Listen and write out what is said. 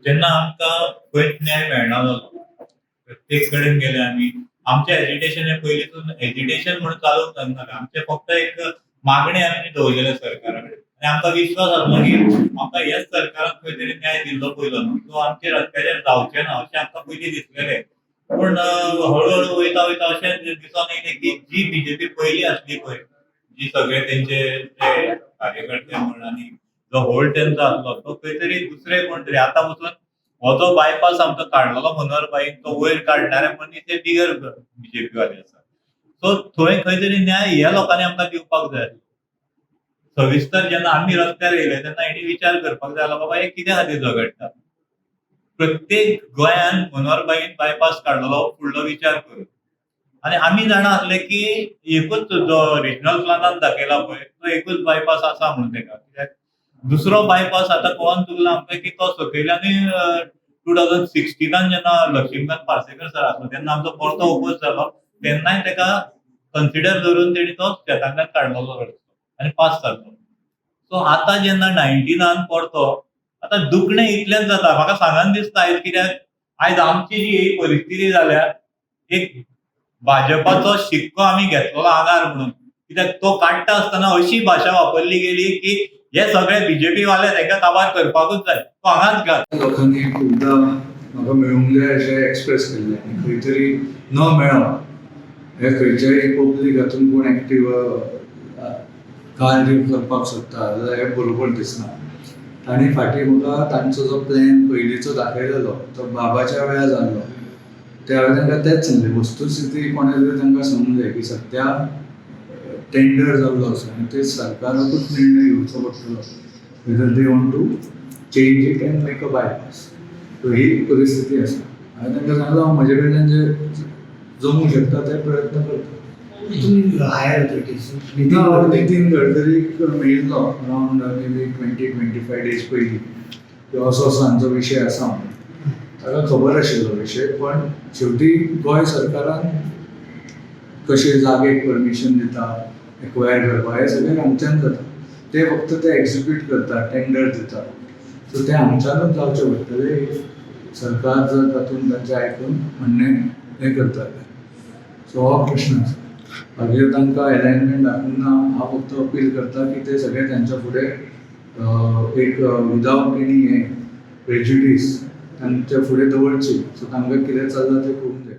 जेन्ना आमकां खंयच न्याय मेळना जालो, प्रत्येक कडेन गेले आमी. आमचें एजिटेशन हें पयलींसून एजिटेशन म्हणून चालूंक लागनासलें. आमचें फक्त एक मागणें आमी दवरलेलें सरकारा कडेन आनी आमकां विश्वास आसलो की आमकां ह्याच सरकारान खंय तरी न्याय दिल्लो पयलो न्हू, सो आमचेर अत्याचार जावचे ना अशें आमकां पयलीं दिसलेलें. पूण हळूहळू वयता वयता अशें दिसून येयलें की जी बीजेपी पयलीं आसली पळय, जी सगळे तेंचे ते कार्यकर्ते म्हण आनी जो होल्ड तेंचो आसलो तो खंय तरी दुसरे कोण तरी आतां वचून हो जो बायपास आमचो काडलेलो मनोहर भाईन तो वयर काडणारे मनीस हे बिगर बीजेपी वाले आसा. सो थंय खंय तरी न्याय ह्या लोकांनी आमकां दिवपाक जाय. सविस्तर जेन्ना आमी रस्त्यार येयले तेन्ना हेणी विचार करपाक जाय बाबा हे कित्या खातीर झगडटा. प्रत्येक गोंयान मनोहर भाईन बायपास काडलेलो फुडलो विचार करून, आनी आमी जाणा आसले की एकूच जो रिजनल प्लानान दाखयला पळय तो एकूच बायपास आसा म्हणून तेका. कित्याक दुसरो बायपास आतां कळोन चुकला आमकां की तो सकयल्यानूय 2016 जेन्ना लक्ष्मीकांत पार्सेकर सर आसलो तेन्ना आमचो परतो ओपोज जालो, तेन्नाय तेका कन्सिडर धरून तेणी तो शेतांतल्यान काडलेलो रस्तो आनी पास जाल्लो. सो आतां जेन्ना 19 परतो आतां दुखणें इतलेंच जाता म्हाका सांगन दिसता आयज, कित्याक आयज आमची जी ही परिस्थिती जाल्या, एक भाजपाचो शिक्को आमी घेतलेलो आंगार म्हणून, कित्याक तो काडटा आसतना अशी भाशा वापरली गेली की हे सगळे बीजेपी वाले तांकां काबार करपाकूच जाय, तो हांगाच घाल. लोकांनी खूबदां म्हाका मेळूंक जाय अशें एक्सप्रेस केल्लें आनी खंय तरी न मेळप हें खंयच्याय पब्लीक हातून कोण एक्टीव कार्य करपाक सोदता जाल्यार हें बरोबर दिसना. तांणी फाटीं म्हाका तांचो जो प्लॅन पयलींचो दाखयलेलो तो बाबाच्या वेळार जाल्लो, त्या वेळार तांकां तेंच सांगलें, वस्तुस्थिती कोणें तरी तांकां सांगूंक जाय की सद्या टेंडर जाल्लो आसा आनी ते सरकाराकूच निर्णय घेवचो पडटलो whether they want to change it and make a bypass. So ही परिस्थिती आसा. हांवें तांकां सांगलां हांव म्हजे कडल्यान जे जमूंक शकता ते प्रयत्न करता. तुम्ही हायर ऑथॉरिटीज हांव नितीन गडकरीक मेळिल्लो around maybe 20-25 days पयलीं की असो असो हांचो विशय आसा म्हणून. ताका खबर आशिल्लो विशय, पण शेवटी गोंय सरकारान कशें जागेक परमिशन दिता, एक्वायर करपाक, हें सगळें आमच्यान जाता. ते फक्त ते एक्जिक्यूट करता, टेंडर दिता. सो तें आमच्यानूच जावचें पडटलें. सरकार जर तातूंत तांचें आयकून म्हणणें हें करता. सो हो प्रश्न आसा. मागीर तांकां एलायनमेंट दाखोवंक ना. हांव फक्त अपील करता की ते सगळे तांच्या फुडें एक विदावट एनी हें प्रेजुडीस तांच्या फुडें दवरची. सो तांकां कितें चल्लां तें कळूंक जाय.